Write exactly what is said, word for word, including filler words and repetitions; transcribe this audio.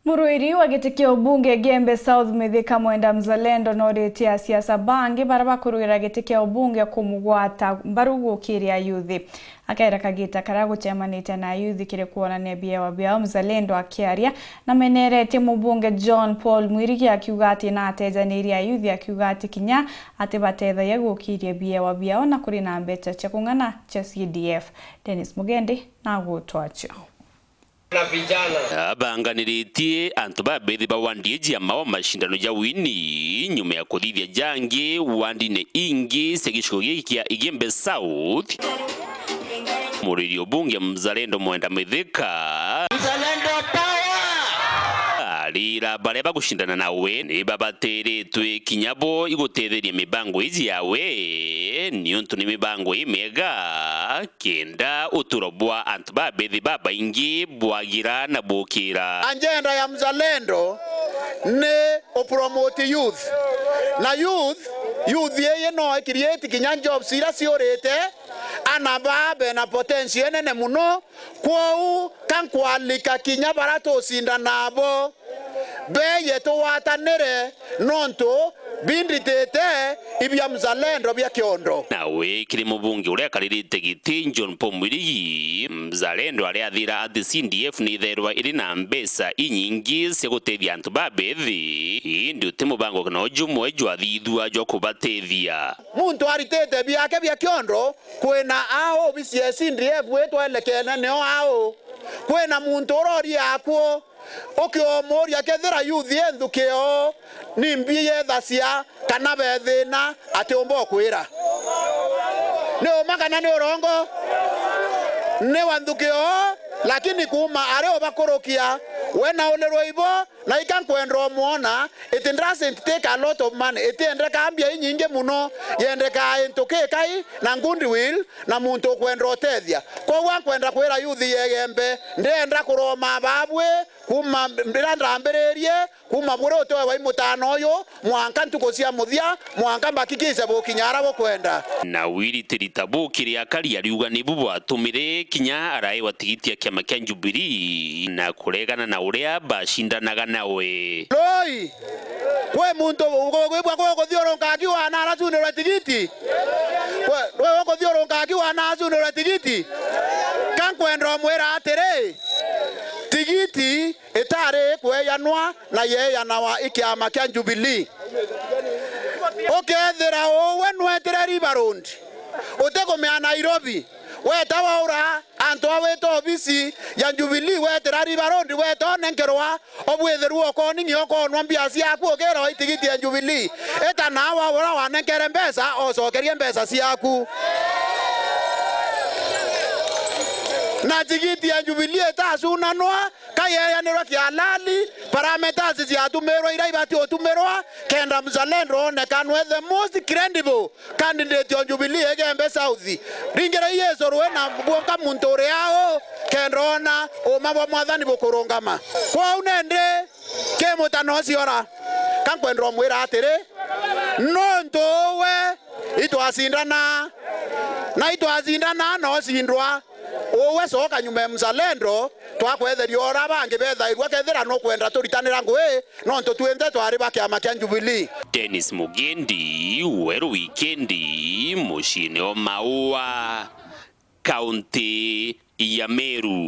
Murwiri wa giti kia ubunge Gembe South Mithika Mwenda Mzalendo noritie asiasa bangi baria bakuruira giti kia ubunge kumugwata mbaru gukiria ayuthi. Akaira kagita karia gucemanitie na ayuthi kiri kwonania biewa biao, Mzalendo akiaria nameneretie mubunge John Paul Mwirigi akiuga ati natejanirie ayuthi, akiuga ati kinya ati batethagia gukiria biewa biao na kuri na mbeca cia kung'ana cia C D F. Dennis Mugendi na gutwacio. Abanganiritie antu babethi ba wandi iji ya Maua macindano ja wini nyuma ya kuthithia jangi wandine ingi cia gicigo giki kia Igembe South. Muriri ubunge Mzalendo Mwenda Mithika. Mzalendo power! Arira baria bagucindana nawe ni babatiritwe kinya bo igutetheria mibango iji yawe, niuntu ni mibango imiega kenda uturo bwa antu babethi babaingi bwagira na bukira. Agenda ya Mzalendo ni upromote youth. Na youth, youth iyi no icreate kinya jobs iria ciurite, ana baa bena potential inene muno. Kwou ka nkwalika kinya baria tucinda nabo, beye tugwatanire, nontu binditite ibia Mzalendo bia kiondo. Nawe kiri mubunge uria akaririte giti John Paul Mwirigi, Mzalendo aria athira ati C D F ni ithairwa iri na mbeca inyingi cia gutethia antu babethi, indi uti mubango kana jumwe jwathithua jwa kubatethia. Muntu aritite biake bia kiondo, kwina aa obisi ya C D F itwelekene nio au. Kwina muntu uroria akuo, ukiomuria kethira youth i nthuki oo, ni mbi yethacia kana be thina, atiumba ukwira. Ni uma kana ni urongo? Ni wa nthuki oo, lakini kuuma ari ubakurukia, we na ulirwe ibo, na ika nkwenda umwona, it doesn't take a lot of money. Itiendekaa mbia inyingi muno, yendekaa into kikai na goodwill na muntu ukwenda utethia. Kwoguo nkwenda kwira youth ya Igembe, ndienda kuroma babwi kuma riria ndambiririe, kuma buri utoe wai mutano uyu, mwanka ntuku cia muthia, mwanka mbakikise bukinya ara bukwenda. Na wiritiri ta bukiri akari ariuga nibu bwatumire kinya araiwa tigiti ya kiama kia Jubilee na kuregana na uria bacindanaga nawe. Loi! Kwi muntu ugwibua kwi ukuthiurunka akiuga na aracunirwe tigiti? Kwi ukuthiurunka akiuga na aracunirwe tigiti? Ka nkwenda umwira atiri, tigiti itari ikweejanwa na yeejanawa i kiama kia Jubilee. Ukethira uwe nwetire River Road, utikumea Nairobi, weta waura antu a wita obisi ya Jubilee, wetira River Road, weta onenkerwa obwithiru okoni ng'i okonwa mbia ciaku, ukirwa itigiti ya Jubilee. Eta na waura wanenkere mbeca, ocokerie mbeca ciaku. Na tigiti ya Jubilee itacunanwa, ka yeejanirwe kialali, parameters ciatumirwe iria ibati utumirwa, kenda Mzalendo onekanwe the most credible candidate on Jubilee Igembe South. Ringira Yesu rwe na bwonka muntu uri au, kenda ona uma bwa Mwathani bukurungama. Kwou nindi ki mutano ucio ra, ka nkwenda umwira atiri, nontu uwe itwacindana, na itwacindana na ucindwa. Uwe coka nyuma ya Mzalendo, twakwetheria ura bangi bethairua, kethira nukwenda turitanira ngui, nontu twinthe twari ba kiama kia Jubilee. Dennis Mugendi, Weru Wikendi, muciine o Maua, kaunti ya Meru.